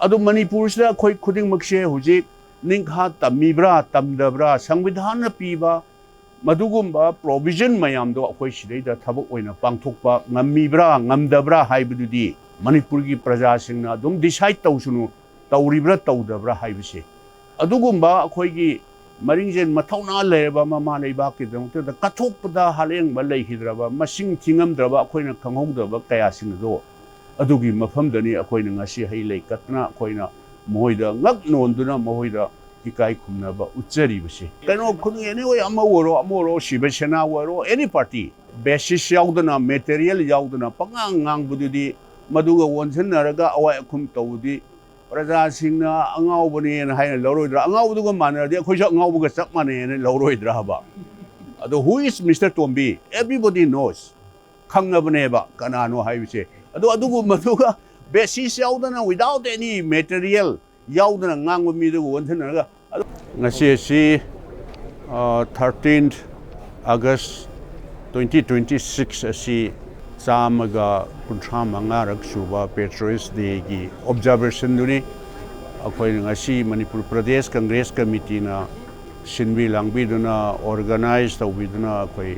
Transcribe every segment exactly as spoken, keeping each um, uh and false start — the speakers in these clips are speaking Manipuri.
ꯑꯗꯨ ꯃꯅꯤꯄꯨꯔꯁꯤꯗ ꯑꯩꯈꯣꯏ ꯈꯨꯗꯤꯡꯃꯛꯁꯦ ꯍꯧꯖꯤꯛ ꯅꯤꯡꯈꯥ ꯇꯝꯃꯤꯕ꯭ꯔꯥ, ꯇꯝꯗꯕ꯭ꯔꯥ, ꯁꯪꯕꯤꯙꯥꯟꯅ ꯄꯤꯕ ꯃꯗꯨꯒꯨꯝꯕ provision ꯃꯌꯥꯝꯗꯣ ꯑꯩꯈꯣꯏ ꯁꯤꯗꯩꯗ ꯊꯕꯛ ꯑꯣꯏꯅ ꯄꯥꯡꯊꯣꯛꯄ ꯉꯝꯃꯤꯕ꯭ꯔꯥ, ꯉꯝꯗꯕ꯭ꯔꯥ ꯍꯥꯏꯕꯗꯨꯗꯤ ꯃꯅꯤꯄꯨꯔꯒꯤ ꯄ꯭ꯔꯖꯥꯁꯤꯡꯅ ꯑꯗꯨꯝ decide ꯇꯧꯁꯅꯨ, ꯇꯧꯔꯤꯕ꯭ꯔꯥ, ꯇꯧꯗꯕ꯭ꯔꯥ ꯍꯥꯏꯕꯁꯦ꯫ ꯑꯗꯨꯒꯨꯝꯕ ꯑꯩꯈꯣꯏꯒꯤ ꯃꯔꯤꯡꯖꯦꯜ ꯃꯊꯧꯅꯥ ꯂꯩꯔꯕ ꯃꯃꯥ ꯂꯩꯕꯥꯛꯀꯤꯗꯃꯛꯇꯗ ꯀꯠꯊꯣꯛꯄꯗ ꯍꯥꯂꯦꯡꯕ ꯂꯩꯈꯤꯗ꯭ꯔꯕ, ꯃꯁꯤꯡ ꯊꯤꯉꯝꯗ꯭ꯔꯕ, ꯑꯩꯈꯣꯏꯅ ꯈꯪꯍꯧꯗꯕ ꯀꯌꯥꯁꯤꯡ ꯑꯗꯣ ꯑꯗꯨꯒꯤ ꯃꯐꯝꯗꯅꯤ ꯑꯩꯈꯣꯏꯅ ꯉꯁꯤ ꯍꯩ ꯂꯩ ꯀꯠꯇꯅ ꯑꯩꯈꯣꯏꯅ ꯃꯈꯣꯏꯗ ꯉꯛ ꯅꯣꯟꯗꯨꯅ ꯃꯈꯣꯏꯗ ꯏꯀꯥꯏ ꯈꯨꯝꯅꯕ ꯎꯠꯆꯔꯤꯕꯁꯤ꯫ ꯀꯩꯅꯣ ꯈꯨꯗꯤꯡ, anyway, ꯑꯃ ꯑꯣꯏꯔꯣ, ꯑꯃ ꯑꯣꯏꯔꯣ, ꯁꯤꯕ ꯁꯦꯅꯥ ꯑꯣꯏꯔꯣ, any party, basis ꯌꯥꯎꯗꯅ, material ꯌꯥꯎꯗꯅ ꯄꯉꯥꯡ ꯉꯥꯡꯕꯗꯨꯗꯤ, ꯃꯗꯨꯒ ꯑꯣꯟꯁꯤꯟꯅꯔꯒ ꯑꯋꯥꯏ ꯑꯈꯨꯝ ꯇꯧꯕꯗꯤ ꯄ꯭ꯔꯖꯥꯁꯤꯡꯅ ꯑꯉꯥꯎꯕꯅꯦꯅ ꯍꯥꯏꯅ ꯂꯧꯔꯣꯏꯗ꯭ꯔꯥ? ꯑꯉꯥꯎꯕꯗꯨꯒ ꯃꯥꯟꯅꯔꯗꯤ ꯑꯩꯈꯣꯏꯁꯨ ꯑꯉꯥꯎꯕꯒ ꯆꯞ ꯃꯥꯟꯅꯩꯅ ꯂꯧꯔꯣꯏꯗ꯭ꯔꯥ ꯍꯥꯏꯕ? ꯑꯗꯣ who is Mister Tombi? Everybody knows. ꯈꯪꯅꯕꯅꯦꯕ ꯀꯅꯥꯅꯣ ꯍꯥꯏꯕꯁꯦ꯫ ꯑꯗꯣ ꯑꯗꯨꯒꯨꯝꯕꯗꯨꯒ basis ꯌꯥꯎꯗꯅ, without any material ꯌꯥꯎꯗꯅ ꯉꯥꯡꯕ ꯃꯤꯗꯨꯒ ꯑꯣꯟꯁꯤꯟꯅꯔꯒ, ꯑꯗꯨ ꯉꯁꯤ ꯑꯁꯤ, ꯑ, thirteenth August twenty twenty-six ꯑꯁꯤ ꯆꯥꯝꯃꯒ ꯀꯨꯟꯊ꯭ꯔꯥ ꯃꯉꯥꯔꯛ ꯁꯨꯕ Patriots Dayꯒꯤ observationꯗꯨꯅꯤ꯫ ꯑꯩꯈꯣꯏꯅ ꯉꯁꯤ ꯃꯅꯤꯄꯨꯔ ꯄ꯭ꯔꯗꯦꯁ ꯀꯪꯒ꯭ꯔꯦꯁ ꯀꯃꯤꯇꯤꯅ ꯁꯤꯟꯕꯤ ꯂꯥꯡꯕꯤꯗꯨꯅ, organize ꯇꯧꯕꯤꯗꯨꯅ ꯑꯩꯈꯣꯏ,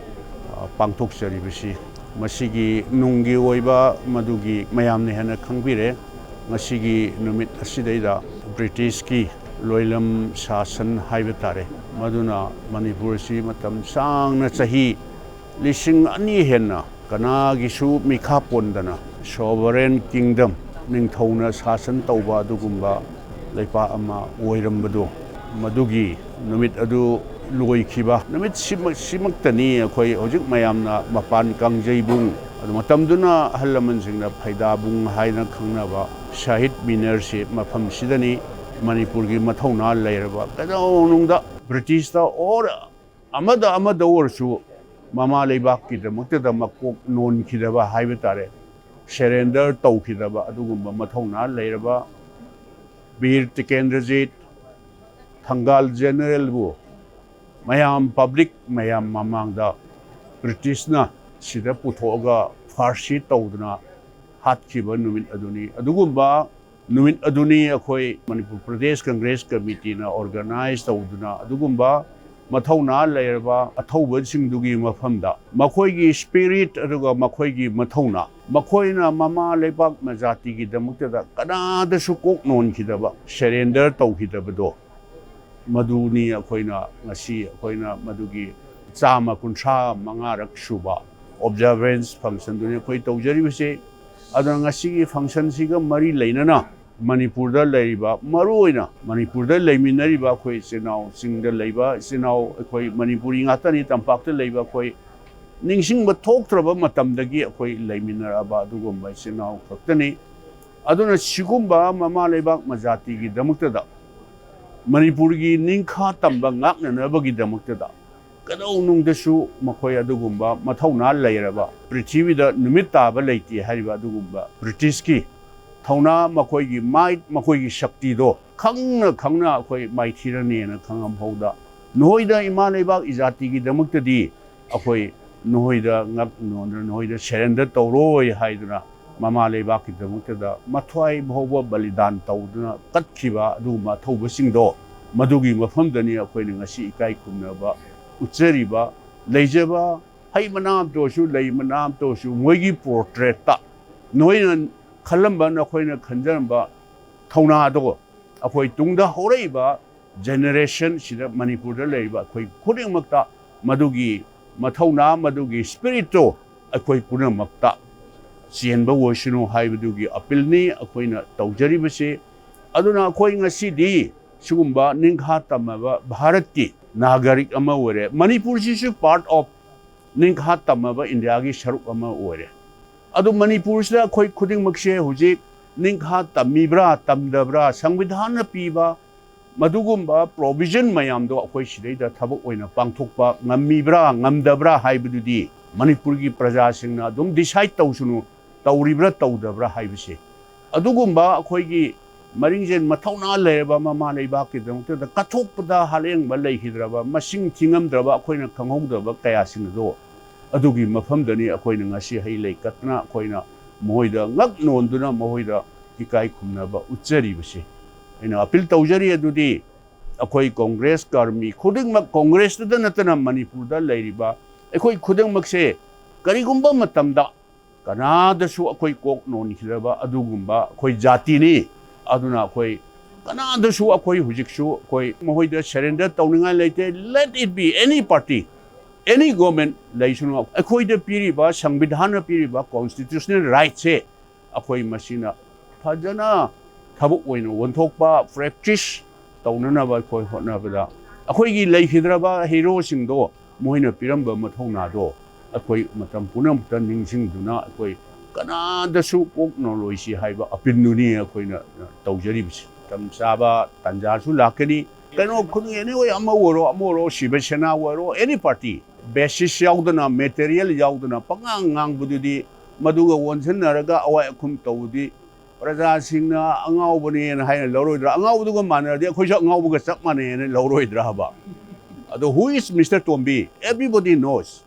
ꯑ, ꯄꯥꯡꯊꯣꯛꯆꯔꯤꯕꯁꯤ, ꯃꯁꯤꯒꯤ ꯅꯨꯡꯒꯤ ꯑꯣꯏꯕ ꯃꯗꯨꯒꯤ ꯃꯌꯥꯝꯅ ꯍꯦꯟꯅ ꯈꯪꯕꯤꯔꯦ꯫ ꯉꯁꯤꯒꯤ ꯅꯨꯃꯤꯠ ꯑꯁꯤꯗꯩꯗ ꯕ꯭ꯔꯤꯇꯤꯁꯀꯤ ꯂꯣꯏꯂꯝ ꯁꯥꯁꯟ ꯍꯥꯏꯕ ꯇꯥꯔꯦ, ꯃꯗꯨꯅ ꯃꯅꯤꯄꯨꯔ ꯑꯁꯤ ꯃꯇꯝ ꯁꯥꯡꯅ, ꯆꯍꯤ ꯂꯤꯁꯤꯡ ꯑꯅꯤ ꯍꯦꯟꯅ ꯀꯅꯥꯒꯤꯁꯨ ꯃꯤꯈꯥ ꯄꯣꯟꯗꯅ sovereign kingdom, ꯅꯤꯡꯊꯧꯅ ꯁꯥꯁꯟ ꯇꯧꯕ ꯑꯗꯨꯒꯨꯝꯕ ꯂꯩꯄꯥꯛ ꯑꯃ ꯑꯣꯏꯔꯝꯕꯗꯨ, ꯃꯗꯨꯒꯤ ꯅꯨꯃꯤꯠ ꯑꯗꯨ ꯂꯣꯏꯈꯤꯕ ꯅꯨꯃꯤꯠ ꯁꯤꯃꯛ-, ꯁꯤꯃꯛꯇꯅꯤ ꯑꯩꯈꯣꯏ ꯍꯧꯖꯤꯛ ꯃꯌꯥꯝꯅ ꯃꯄꯥꯟ ꯀꯥꯡꯖꯩꯕꯨꯡ, ꯑꯗꯨ ꯃꯇꯝꯗꯨꯅ ꯑꯍꯜ ꯂꯃꯟꯁꯤꯡꯅ ꯐꯩꯗꯥꯕꯨꯡ ꯍꯥꯏꯅ ꯈꯪꯅꯕ ꯁꯍꯤꯗ ꯃꯤꯅꯔꯁꯤ ꯃꯐꯝꯁꯤꯗꯅꯤ꯫ ꯃꯅꯤꯄꯨꯔꯒꯤ ꯃꯊꯧꯅꯥ ꯂꯩꯔꯕ ꯀꯩꯗꯧꯅꯨꯡꯗ ꯕ꯭ꯔꯤꯇꯤꯁꯇ or ꯑꯃꯗ ꯑꯃꯗ ꯑꯣꯏꯔꯁꯨ ꯃꯃꯥ ꯂꯩꯕꯥꯛꯀꯤꯗꯃꯛꯇꯗ ꯃꯀꯣꯛ ꯅꯣꯟꯈꯤꯗꯕ ꯍꯥꯏꯕ ꯇꯥꯔꯦ, surrender ꯇꯧꯈꯤꯗꯕ ꯑꯗꯨꯒꯨꯝꯕ ꯃꯊꯧꯅꯥ ꯂꯩꯔꯕ ꯕꯤꯔ ꯇꯤꯀꯦꯟꯗ꯭ꯔꯖꯤꯠ, ꯊꯪꯒꯥꯜ ꯖꯦꯅꯔꯦꯜꯕꯨ ꯃꯌꯥꯝ, public ꯃꯌꯥꯝ ꯃꯃꯥꯡꯗ ꯕ꯭ꯔꯤꯇꯤꯁꯅ ꯁꯤꯗ ꯄꯨꯊꯣꯛꯑꯒ ꯐꯥꯔꯁꯤ ꯇꯧꯗꯅ ꯍꯥꯠꯈꯤꯕ ꯅꯨꯃꯤꯠ ꯑꯗꯨꯅꯤ꯫ ꯑꯗꯨꯒꯨꯝꯕ ꯅꯨꯃꯤꯠ ꯑꯗꯨꯅꯤ ꯑꯩꯈꯣꯏ ꯃꯅꯤꯄꯨꯔ ꯄ꯭ꯔꯗꯦꯁ ꯀꯪꯒ꯭ꯔꯦꯁ ꯀꯃꯤꯇꯤꯅ organize ꯇꯧꯗꯨꯅ ꯑꯗꯨꯒꯨꯝꯕ ꯃꯊꯧꯅꯥ ꯂꯩꯔꯕ ꯑꯊꯧꯕꯁꯤꯡꯗꯨꯒꯤ ꯃꯐꯝꯗ ꯃꯈꯣꯏꯒꯤ spirit ꯑꯗꯨꯒ ꯃꯈꯣꯏꯒꯤ ꯃꯊꯧꯅꯥ, ꯃꯈꯣꯏꯅ ꯃꯃꯥ ꯂꯩꯕꯥꯛ ꯃꯖꯥꯇꯤꯒꯤꯗꯃꯛꯇꯗ ꯀꯅꯥꯗꯁꯨ ꯀꯣꯛ ꯅꯣꯟꯈꯤꯗꯕ, surrender ꯇꯧꯈꯤꯗꯕꯗꯣ, ꯃꯗꯨꯅꯤ ꯑꯩꯈꯣꯏꯅ ꯉꯁꯤ ꯑꯩꯈꯣꯏꯅ ꯃꯗꯨꯒꯤ ꯆꯥꯝꯃ ꯀꯨꯟꯊ꯭ꯔꯥ ꯃꯉꯥꯔꯛ ꯁꯨꯕ observance functionꯗꯨꯅꯤ ꯑꯩꯈꯣꯏ ꯇꯧꯖꯔꯤꯕꯁꯦ꯫ ꯑꯗꯨꯅ ꯉꯁꯤꯒꯤ functionꯁꯤꯒ ꯃꯔꯤ ꯂꯩꯅꯅ ꯃꯅꯤꯄꯨꯔꯗ ꯂꯩꯔꯤꯕ, ꯃꯔꯨꯑꯣꯏꯅ ꯃꯅꯤꯄꯨꯔꯗ ꯂꯩꯃꯤꯟꯅꯔꯤꯕ ꯑꯩꯈꯣꯏ ꯏꯆꯤꯜ ꯏꯅꯥꯎ, ꯆꯤꯡꯗ ꯂꯩꯕ ꯏꯆꯤꯜ ꯏꯅꯥꯎ, ꯑꯩꯈꯣꯏ ꯃꯅꯤꯄꯨꯔꯤ ꯉꯥꯛꯇꯅꯤ, ꯇꯝꯄꯥꯛꯇ ꯂꯩꯕ ꯑꯩꯈꯣꯏ ꯅꯤꯡꯁꯤꯡꯕ ꯊꯣꯛꯇ꯭ꯔꯕ ꯃꯇꯝꯗꯒꯤ ꯑꯩꯈꯣꯏ ꯂꯩꯃꯤꯟꯅꯔꯛꯑꯕ ꯑꯗꯨꯒꯨꯝꯕ ꯏꯆꯤꯜ ꯏꯅꯥꯎ ꯈꯛꯇꯅꯤ꯫ ꯑꯗꯨꯅ ꯁꯤꯒꯨꯝꯕ ꯃꯃꯥ ꯂꯩꯕꯥꯛ ꯃꯖꯥꯇꯤꯒꯤꯗꯃꯛꯇꯗ, ꯃꯅꯤꯄꯨꯔꯒꯤ ꯅꯤꯡꯈꯥ ꯇꯝꯕ ꯉꯥꯛꯅꯅꯕꯒꯤꯗꯃꯛꯇꯗ ꯀꯗꯧꯅꯨꯡꯗꯁꯨ ꯃꯈꯣꯏ ꯑꯗꯨꯒꯨꯝꯕ ꯃꯊꯧꯅꯥ ꯂꯩꯔꯕ, ꯄ꯭ꯔꯤꯊꯤꯕꯤꯗ ꯅꯨꯃꯤꯠ ꯇꯥꯕ ꯂꯩꯇꯦ ꯍꯥꯏꯔꯤꯕ ꯑꯗꯨꯒꯨꯝꯕ ꯕ꯭ꯔꯤꯇꯤꯁꯀꯤ ꯊꯧꯅꯥ, ꯃꯈꯣꯏꯒꯤ might, ꯃꯈꯣꯏꯒꯤ ꯁꯛꯇꯤꯗꯣ ꯈꯪꯅ ꯈꯪꯅ ꯑꯩꯈꯣꯏ ꯃꯥꯏꯊꯤꯔꯅꯦꯅ ꯈꯪꯉꯝꯍꯧꯗ, ꯅꯈꯣꯏꯗ ꯏꯃꯥ ꯂꯩꯕꯥꯛ ꯏꯖꯥꯇꯤꯒꯤꯗꯃꯛꯇꯗꯤ ꯑꯩꯈꯣꯏ ꯅꯈꯣꯏꯗ ꯉꯛ ꯅꯣꯟꯗꯨꯅ ꯅꯈꯣꯏꯗ surrender ꯇꯧꯔꯣꯏ ꯍꯥꯏꯗꯨꯅ ꯃꯃꯥ ꯂꯩꯕꯥꯛꯀꯤꯗꯃꯛꯇꯗ ꯃꯊ꯭ꯋꯥꯏ ꯐꯥꯎꯕ ꯕꯂꯤꯗꯥꯟ ꯇꯧꯗꯨꯅ ꯀꯠꯈꯤꯕ ꯑꯗꯨꯒꯨꯝꯕ ꯑꯊꯧꯕꯁꯤꯡꯗꯣ, ꯃꯗꯨꯒꯤ ꯃꯐꯝꯗꯅꯤ ꯑꯩꯈꯣꯏꯅ ꯉꯁꯤ ꯏꯀꯥꯏ ꯈꯨꯝꯅꯕ ꯎꯠꯆꯔꯤꯕ꯫ ꯂꯩꯖꯕ ꯍꯩ ꯃꯅꯥ ꯑꯃꯇ ꯑꯣꯏꯔꯁꯨ, ꯂꯩ ꯃꯅꯥ ꯑꯃꯇ ꯑꯣꯏꯔꯁꯨ, ꯃꯣꯏꯒꯤ portraitꯇ ꯅꯈꯣꯏꯅ ꯈꯜꯂꯝꯕ, ꯅꯈꯣꯏꯅ ꯈꯟꯖꯔꯝꯕ ꯊꯧꯅꯥꯗꯣ ꯑꯩꯈꯣꯏ ꯇꯨꯡꯗ ꯍꯧꯔꯛꯏꯕ generationꯁꯤꯗ, ꯃꯅꯤꯄꯨꯔꯗ ꯂꯩꯔꯤꯕ ꯑꯩꯈꯣꯏ ꯈꯨꯗꯤꯡꯃꯛꯇ ꯃꯗꯨꯒꯤ ꯃꯊꯧꯅꯥ, ꯃꯗꯨꯒꯤ spiritꯇꯣ ꯑꯩꯈꯣꯏ ꯄꯨꯝꯅꯃꯛꯇ ꯆꯦꯟꯕ ꯑꯣꯏꯁꯅꯨ ꯍꯥꯏꯕꯗꯨꯒꯤ appealꯅꯤ ꯑꯩꯈꯣꯏꯅ ꯇꯧꯖꯔꯤꯕꯁꯤ꯫ ꯑꯗꯨꯅ ꯑꯩꯈꯣꯏ ꯉꯁꯤꯗꯤ ꯁꯤꯒꯨꯝꯕ ꯅꯤꯡꯈꯥ ꯇꯝꯃꯕ ꯚꯥꯔꯠꯀꯤ ꯅꯥꯒꯔꯤꯛ ꯑꯃ ꯑꯣꯏꯔꯦ꯫ ꯃꯅꯤꯄꯨꯔꯁꯤꯁꯨ part of ꯅꯤꯡꯈꯥ ꯇꯝꯃꯕ ꯏꯟꯗꯤꯌꯥꯒꯤ ꯁꯔꯨꯛ ꯑꯃ ꯑꯣꯏꯔꯦ꯫ ꯑꯗꯨ ꯃꯅꯤꯄꯨꯔꯁꯤꯗ ꯑꯩꯈꯣꯏ ꯈꯨꯗꯤꯡꯃꯛꯁꯦ ꯍꯧꯖꯤꯛ ꯅꯤꯡꯈꯥ ꯇꯝꯃꯤꯕ꯭ꯔꯥ, ꯇꯝꯗꯕ꯭ꯔꯥ, ꯁꯪꯕꯤꯙꯥꯟꯅ ꯄꯤꯕ ꯃꯗꯨꯒꯨꯝꯕ provision ꯃꯌꯥꯝꯗꯣ ꯑꯩꯈꯣꯏ ꯁꯤꯗꯩꯗ ꯊꯕꯛ ꯑꯣꯏꯅ ꯄꯥꯡꯊꯣꯛꯄ ꯉꯝꯃꯤꯕ꯭ꯔꯥ, ꯉꯝꯗꯕ꯭ꯔꯥ ꯍꯥꯏꯕꯗꯨꯗꯤ ꯃꯅꯤꯄꯨꯔꯒꯤ ꯄ꯭ꯔꯖꯥꯁꯤꯡꯅ ꯑꯗꯨꯝ decide ꯇꯧꯁꯅꯨ, ꯇꯧꯔꯤꯕ꯭ꯔꯥ, ꯇꯧꯗꯕ꯭ꯔꯥ ꯍꯥꯏꯕꯁꯦ꯫ ꯑꯗꯨꯒꯨꯝꯕ ꯑꯩꯈꯣꯏꯒꯤ ꯃꯔꯤꯡꯖꯦꯜ ꯃꯊꯧꯅꯥ ꯂꯩꯔꯕ ꯃꯃꯥ ꯂꯩꯕꯥꯛꯀꯤꯗꯃꯛꯇꯗ ꯀꯠꯊꯣꯛꯄꯗ ꯍꯥꯂꯦꯡꯕ ꯂꯩꯈꯤꯗ꯭ꯔꯕ, ꯃꯁꯤꯡ ꯊꯤꯉꯝꯗ꯭ꯔꯕ, ꯑꯩꯈꯣꯏꯅ ꯈꯪꯍꯧꯗꯕ ꯀꯌꯥꯁꯤꯡ ꯑꯗꯣ, ꯑꯗꯨꯒꯤ ꯃꯐꯝꯗꯅꯤ ꯑꯩꯈꯣꯏꯅ ꯉꯁꯤ ꯍꯩ ꯂꯩ ꯀꯠꯇꯅ ꯑꯩꯈꯣꯏꯅ ꯃꯈꯣꯏꯗ ꯉꯛ ꯅꯣꯟꯗꯨꯅ ꯃꯈꯣꯏꯗ ꯏꯀꯥꯏ ꯈꯨꯝꯅꯕ ꯎꯠꯆꯔꯤꯕꯁꯤ꯫ ꯑꯩꯅ ꯑꯄꯤꯜ ꯇꯧꯖꯔꯤ ꯑꯗꯨꯗꯤ ꯑꯩꯈꯣꯏ ꯀꯣꯡꯒ꯭ꯔꯦꯁ ꯀꯔꯃꯤ ꯈꯨꯗꯤꯡꯃꯛ, ꯀꯣꯡꯒ꯭ꯔꯦꯁꯇꯗ ꯅꯠꯇꯅ ꯃꯅꯤꯄꯨꯔꯗ ꯂꯩꯔꯤꯕ ꯑꯩꯈꯣꯏ ꯈꯨꯗꯤꯡꯃꯛꯁꯦ ꯀꯔꯤꯒꯨꯝꯕ ꯃꯇꯝꯗ ꯀꯅꯥꯗꯁꯨ ꯑꯩꯈꯣꯏ ꯀꯣꯛ ꯅꯣꯟꯈꯤꯗꯕ ꯑꯗꯨꯒꯨꯝꯕ ꯑꯩꯈꯣꯏ ꯖꯥꯇꯤꯅꯤ꯫ ꯑꯗꯨꯅ ꯑꯩꯈꯣꯏ ꯀꯅꯥꯗꯁꯨ ꯑꯩꯈꯣꯏ ꯍꯧꯖꯤꯛꯁꯨ ꯑꯩꯈꯣꯏ ꯃꯈꯣꯏꯗ surrender ꯇꯧꯅꯤꯡꯉꯥꯏ ꯂꯩꯇꯦ꯫ Let it be any party, any government ꯂꯩꯁꯅꯨ꯫ ꯑꯩꯈꯣꯏꯗ ꯄꯤꯔꯤꯕ, ꯁꯪꯕꯤꯙꯥꯟꯅ ꯄꯤꯔꯤꯕ constitutional rightꯁꯦ ꯑꯩꯈꯣꯏ ꯃꯁꯤꯅ ꯐꯖꯅ ꯊꯕꯛ ꯑꯣꯏꯅ ꯑꯣꯟꯊꯣꯛꯄ, practice ꯇꯧꯅꯅꯕ ꯑꯩꯈꯣꯏ ꯍꯣꯠꯅꯕꯗ ꯑꯩꯈꯣꯏꯒꯤ ꯂꯩꯈꯤꯗ꯭ꯔꯕ heroꯁꯤꯡꯗꯣ, ꯃꯣꯏꯅ ꯄꯤꯔꯝꯕ ꯃꯊꯧꯅꯥꯗꯣ ꯑꯩꯈꯣꯏ ꯃꯇꯝ ꯄꯨꯝꯅꯃꯛꯇ ꯅꯤꯡꯁꯤꯡꯗꯨꯅ ꯑꯩꯈꯣꯏ ꯀꯅꯥꯗꯁꯨ ꯀꯣꯛ ꯅꯣꯜꯂꯣꯏꯁꯤ ꯍꯥꯏꯕ ꯑꯄꯤꯜꯗꯨꯅꯤ ꯑꯩꯈꯣꯏꯅ ꯇꯧꯖꯔꯤꯕꯁꯤ꯫ ꯃꯇꯝ ꯆꯥꯕ ꯇꯥꯟꯖꯥꯁꯨ ꯂꯥꯛꯀꯅꯤ꯫ ꯀꯩꯅꯣ ꯈꯨꯗꯤꯡ, anyway, ꯑꯃ ꯑꯣꯏꯔꯣ, ꯑꯃ ꯑꯣꯏꯔꯣ, ꯁꯤꯕ ꯁꯦꯅꯥ ꯑꯣꯏꯔꯣ, any party, basis ꯌꯥꯎꯗꯅ, material ꯌꯥꯎꯗꯅ ꯄꯉꯥꯡ ꯉꯥꯡꯕꯗꯨꯗꯤ, ꯃꯗꯨꯒ ꯑꯣꯟꯁꯤꯟꯅꯔꯒ ꯑꯋꯥꯏ ꯑꯈꯨꯝ ꯇꯧꯕꯗꯤ ꯄ꯭ꯔꯖꯥꯁꯤꯡꯅ ꯑꯉꯥꯎꯕꯅꯦꯅ ꯍꯥꯏꯅ ꯂꯧꯔꯣꯏꯗ꯭ꯔꯥ? ꯑꯉꯥꯎꯕꯗꯨꯒ ꯃꯥꯟꯅꯔꯗꯤ ꯑꯩꯈꯣꯏꯁꯨ ꯑꯉꯥꯎꯕꯒ ꯆꯞ ꯃꯥꯟꯅꯩꯅ ꯂꯧꯔꯣꯏꯗ꯭ꯔꯥ ꯍꯥꯏꯕ? ꯑꯗꯣ who is Mister Tombi? Everybody knows.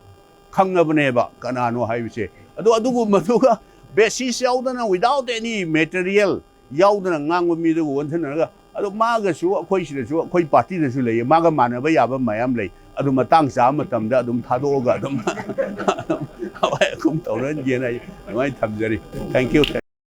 ꯈꯪꯉꯕꯅꯦꯕ ꯀꯅꯥꯅꯣ ꯍꯥꯏꯕꯁꯦ꯫ ꯑꯗꯣ ꯑꯗꯨꯒꯨꯝꯕꯗꯨꯒ basis ꯌꯥꯎꯗꯅ, without any material ꯌꯥꯎꯗꯅ ꯉꯥꯡꯕ ꯃꯤꯗꯨꯒ ꯑꯣꯟꯁꯤꯟꯅꯔꯒ, ꯑꯗꯣ ꯃꯥꯒꯁꯨ ꯑꯩꯈꯣꯏ ꯁꯤꯗꯁꯨ, ꯑꯩꯈꯣꯏ partyꯗꯁꯨ ꯂꯩꯌꯦ, ꯃꯥꯒ ꯃꯥꯟꯅꯕ ꯌꯥꯕ ꯃꯌꯥꯝ ꯂꯩ꯫ ꯑꯗꯨ ꯃꯇꯥꯡ ꯆꯥꯕ ꯃꯇꯝꯗ ꯑꯗꯨꯝ ꯊꯥꯗꯣꯛꯑꯒ ꯑꯗꯨꯝ ꯑꯋꯥꯏ ꯑꯈꯨꯝ ꯇꯧꯔꯒꯦꯅ ꯑꯩ ꯑꯗꯨꯃꯥꯏꯅ ꯊꯝꯖꯔꯤ꯫ Thank you, thank you.